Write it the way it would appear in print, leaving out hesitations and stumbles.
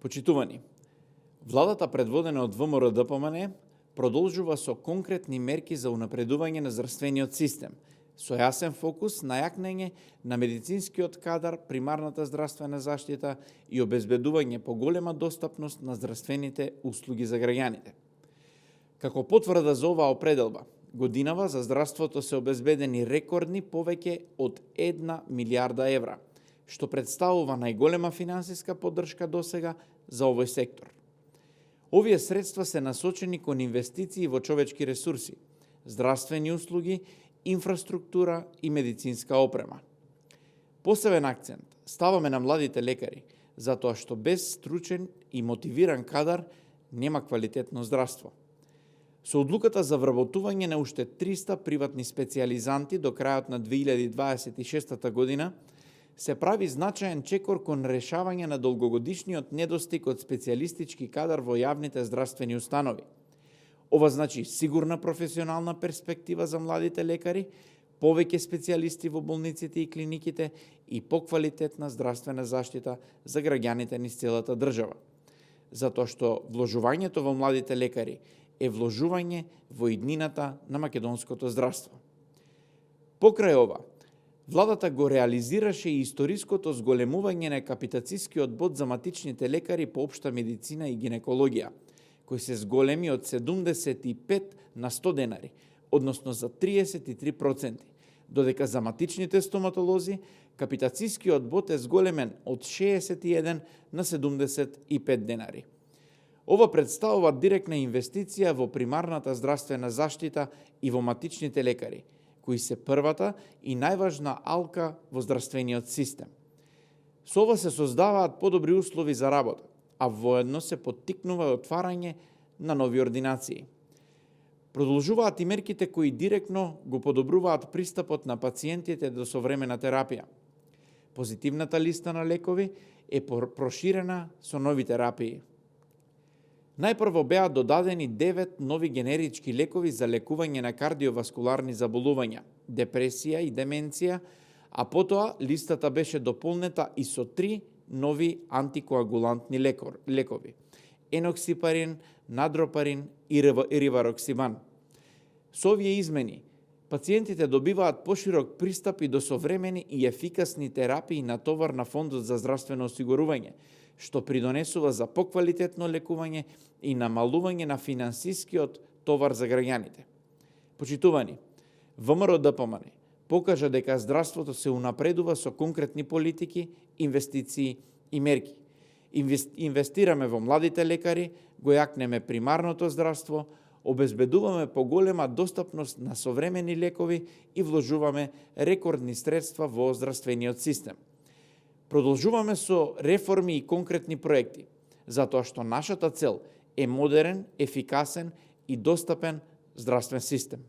Почитувани, владата предводена од ВМРО-ДПМН продолжува со конкретни мерки за унапредување на здравствениот систем, со јасен фокус на јакнење на медицинскиот кадар, примарната здравствена заштита и обезбедување поголема достапност на здравствените услуги за граѓаните. Како потврда за оваа определба, годинава за здравството се обезбедени рекордни повеќе од 1 милијарда евра, што представува најголема финансиска поддршка досега за овој сектор. Овие средства се насочени кон инвестиции во човечки ресурси, здравствени услуги, инфраструктура и медицинска опрема. Посебен акцент ставаме на младите лекари, затоа што без стручен и мотивиран кадар нема квалитетно здравство. Со одлуката за вработување на уште 300 приватни специјализанти до крајот на 2026 година, се прави значаен чекор кон решавање на долгогодишниот недостиг од специјалистички кадар во јавните здравствени установи. Ова значи сигурна професионална перспектива за младите лекари, повеќе специјалисти во болниците и клиниките и поквалитетна здравствена заштита за граѓаните низ целата држава. Затоа што вложувањето во младите лекари е вложување во иднината на македонското здравство. Покрај ова, владата го реализираше и историското зголемување на капитацискиот бод за матичните лекари по општа медицина и гинекологија, кои се зголеми од 75 на 100 денари, односно за 33%, додека за матичните стоматолози капитацискиот бод е зголемен од 61 на 75 денари. Ова представува директна инвестиција во примарната здравствена заштита и во матичните лекари, кои се првата и најважна алка во здравствениот систем. Со ова се создаваат подобри услови за работа, а воедно се поттикнува отварање на нови ординации. Продолжуваат и мерките кои директно го подобруваат пристапот на пациентите до современа терапија. Позитивната листа на лекови е проширена со нови терапии. Најпрво беа додадени 9 нови генерички лекови за лекување на кардиоваскуларни заболувања, депресија и деменција, а потоа листата беше дополнета и со 3 нови антикоагулантни лекови – еноксипарин, надропарин и ривароксибан. Со овие измени, пациентите добиваат поширок пристап и до современи и ефикасни терапии на товар на Фондот за здравствено осигурување, што придонесува за поквалитетно лекување и намалување на финансискиот товар за граѓаните. Почитувани, ВМРО-ДПМН покажа дека здравството се унапредува со конкретни политики, инвестиции и мерки. Инвестираме во младите лекари, го јакнеме примарното здравство, обезбедуваме поголема достапност на современи лекови и вложуваме рекордни средства во здравствениот систем. Продолжуваме со реформи и конкретни проекти, затоа што нашата цел е модерен, ефикасен и достапен здравствен систем.